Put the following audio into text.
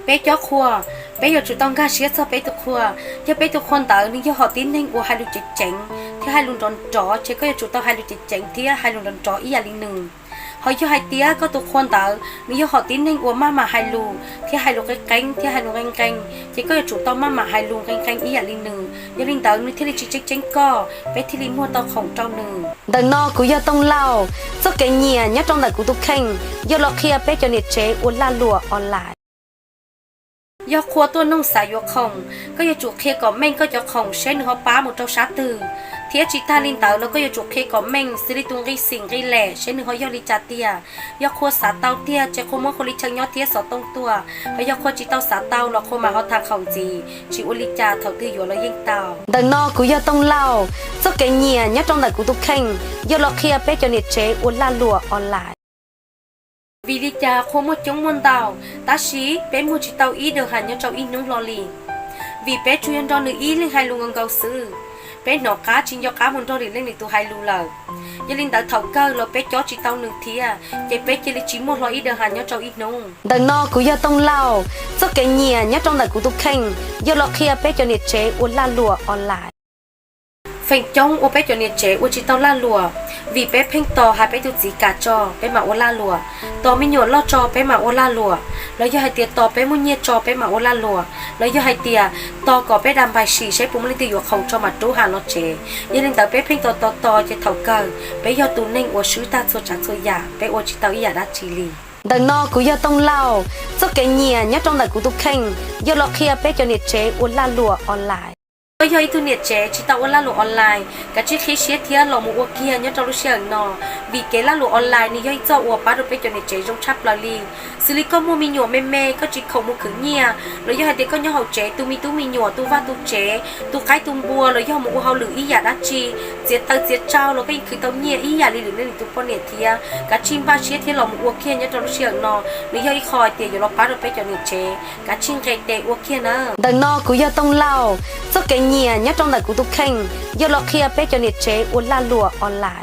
Peb cob qhua, peb yuav tsum tau nkag siab txog peb tus qhua. Yog peb tus qhua ntawd nws yog hom tib neeg uas hais lus ceev ceev thiab hais lus nrov nrov ces koj yuav tsum tau hais lus ceev ceev thiab hais lus nrov nrov ib yam li nws. Ho yog hais tias koj tus qhua ntawd nws yog hom tib neeg uas maj mam hais lus thiab hais lus qeeb qeeb thiab hais lus nqee nqee, ces koj yuav tsum tau maj mam hais lus nqee nqee ib yam li nws. Yog li ntawd nws thiaj li tsis tseeb tseeb koj, peb thiaj li muag tau khoom rau nws. Ntawm no kuv yog Tooj Lauj, txoj kev nyiam nyob rau ntawm kuv tus kheej yog los qhia peb cov niam tsev ua lag luam online. Yog qhua tuaj noog xav yuav khoom, koj yuav tsum qhia kom meej koj cov khoom seb nws ho pab mus rau sab twg, thiab tsis tag li ntawd los koj yuav tsum qhia kom meej xws li tus nqi xim nqi lem seb nws ho yog li cas tiag. Yog qhua xav tau tiag ces qhua muab qhua li chaw nyob thiab xov tooj tuaj, ho yog qhua tsis tau xav tau los qhua mam ho tham khoom ntxiv, tsis ua li cas, thaum twg yuav los yeej tau. Ntawm no kuv yog Tooj Lauj, txoj kev nyiam nyob rau ntawm kuv tus kheej yog los qhia peb cov niam tsev ua lag luam online. Vim li cas qhua muaj coob muaj ntau, tab sis peb muag tsis tau ib daws has nyob rau ib hnub hlo li? Vim peb tsuas yog nrog nws ib leeg hais lus nkaus nkaus xwb, peb hnov qab tsis nco qab mus nrog lwm leej lwm tus hais lus lawm. Yog li ntawd thaum kawg los peb cob tsis tau nws thiab, ces peb cia li tsis muaj hlo ib daws has nyob rau ib hnub. Ntawm no kuv yog Tooj Lauj, txoj kev nyiam nyob rau ntawm kuv tus kheej yog los qhia peb cov niam tsev ua lag luam online. Feem coob uas peb cov niam tsev ua tsis tau lag luam, vim peb pheej tos hais peb tus txiv kam tso peb mam ua lag luam, tos me nyuam loj tso peb mam ua lag luam, los yog hais tias tos peb muaj nyiaj tso peb mam ua lag luam, los yog hais tias tos kom peb da npais sim seb puas muaj leej twg yuav khoom tso mam rub has los tsev. Yog li ntawd peb pheej tos tos tos ces thaum kawg peb yog tus neeg uas swb tag txhua tsav txhua yam, peb ua tsis tau ib yam dab tsi li. Ntawm no kuv yog Tooj Lauj, txoj kev nyiam nyob rau ntawm kuv tus kheej yog los qhia peb cov niam tsev ua lag luam online. Koj yog ib tug niam tsev tsis tau ua lag luam online, kav tsij qhib siab thiab los mus ua kiag nyob rau lub sij hawm no, vim kev lag luam online nws yog ib txoj uas pab rau peb cov niam tsev zoo tshaj plaws li. Xws li koj muaj me nyuam me me, koj tsis khoom mus khwv nyiaj, los yog hais tias koj nyob hauv tsev, tus me tub me nyuam, tus vaj tus tsev, tus qaib tus npua, los yog mus ua hauj lwm ib yam dab tsi, txiav taws txiav tsaug los koj yeej khwv tau nyiaj ib yam li lwm leej lwm tus poj niam thiab. Kav tsij npaj siab thiab los mus ua kiag nyob rau lub sij hawm no, nws yog ib qho hais tias yuav los pab rau peb cov niam tsev, kav tsij nqes tes ua kiag na. Ntawm no kuv yog Tooj Lauj, txoj kev nyiam nyob rau ntawm kuv tus kheej yog los qhia peb cov niam tsev ua lag luam online.